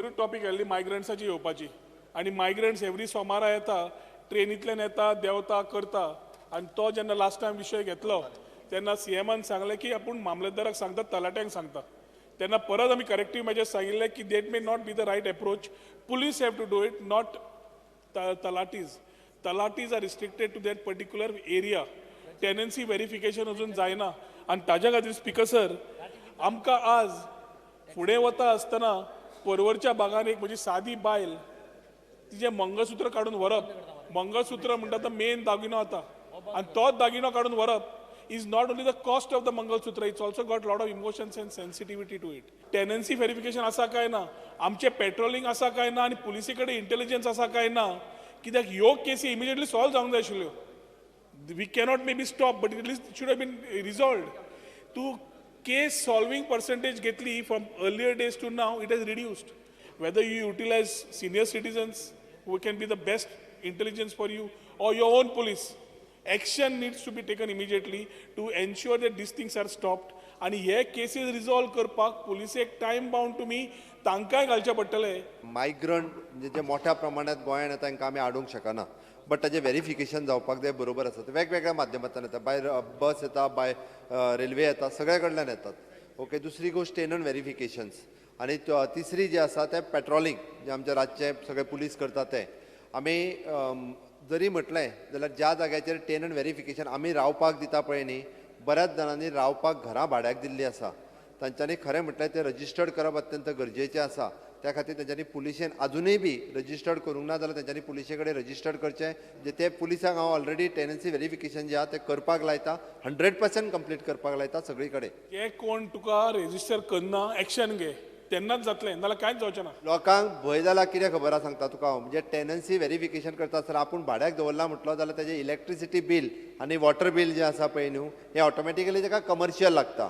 भितरूच टॉपीक आयिल्ली मायग्रंट्साची येवपाची आनी मायग्रंट्स एवरी सोमारा येता, ट्रेनींतल्यान येता, देंवता, करता. आनी तो जेन्ना लास्ट टायम विशय घेतलो तेन्ना सीएमान सांगलें की आपूण मामलेदाराक सांगता, तलाट्यांक सांगता. तेन्ना परत आमी करेक्टीव मेजर्स सांगिल्ले की that may not be the right approach, police have to do it, not talatis. Talatis are restricted to that particular area. Tenancy verification अजून जायना आनी ताज्या खातीर स्पिकर सर, आमकां आज फुडें वता आसतना परवरच्या भागान एक म्हजी सादी बायल, तिजें मंगळसूत्र काडून व्हरप, मंगळसूत्र म्हणटा तो मेन दागिनो आतां, आनी तोच दागिनो काडून व्हरप is not only the cost of the mangalsutra, it's also got lot of emotions and sensitivity to it. Tenancy verification आसा काय ना, आमचें पेट्रोलिंग आसा काय ना, आनी पुलिसे कडेन इंटेलिजन्स आसा काय ना, कित्याक ह्यो केसी इमिजिएटली सॉल्व जावंक जाय आशिल्ल्यो. We cannot maybe stop, but at least should have been resolved. तूं केस सॉल्वींग पर्संटेज घेतली from earlier days to now, it has reduced. Whether you utilize senior citizens who can be the best intelligence for you or your own police, action needs to be taken immediately to ensure that these things are stopped. आनी हे cases resolve करपाक पुलिसेक time bound तुमी तांकांय घालचे पडटले. Migrant म्हणजे जे मोठ्या प्रमाणात गोंयांत येता, तांकां आमी हाडूंक शकना, बट ताजें व्हेरिफिकेशन जावपाक जाय. बरोबर आसा, ते वेगवेगळ्या माध्यमांतल्यान येता, बाय बस येता, बाय रेल्वे येता, सगळे कडल्यान येतात. ओके, दुसरी गोश्ट टेनंट व्हेरिफिकेशन्स आनी तिसरी जी आसा तें पेट्रोलिंग, जें आमचे रातचे सगळे पुलीस करता. तें आमी जरी म्हटलें जाल्यार ज्या जाग्याचेर टेनंट व्हेरिफिकेशन आमी रावपाक दिता पळय न्ही, बऱ्याच जाणांनी रावपाक घरां भाड्याक दिल्लीं आसा. तांच्यांनी खरें म्हटल्यार तें रजिस्टर्ड करप अत्यंत गरजेचें आसा. त्या खातीर तेंच्यांनी पुलिशेन आजुनूय बी रजिस्टर्ड करूंक ना जाल्यार तेंच्यांनी पुलिशे कडेन रजिस्टर्ड करचें. जे ते पुलिसांक हांव ऑलरेडी टेनन्सी व्हेरिफिकेशन जें आहा तें करपाक लायता, 100% कंप्लीट करपाक लायता सगळी कडेन. जे कोण तुका रेजिस्टर करना, एक्शन घे, तेन्नाच जातलें, नाजाल्यार कांयच जावचें ना. लोकांक भंय जाला कितें खबर आसा, सांगता तुका हांव. म्हणजे टेनन्सी व्हेरिफिकेशन करता आसतना आपूण भाड्याक दवरला म्हटलो जाल्यार तेजें इलेक्ट्रिसिटी बील आनी वॉटर बील जें आसा पळय न्हू, हें ऑटोमॅटिकली ताका कमर्शियल लागता.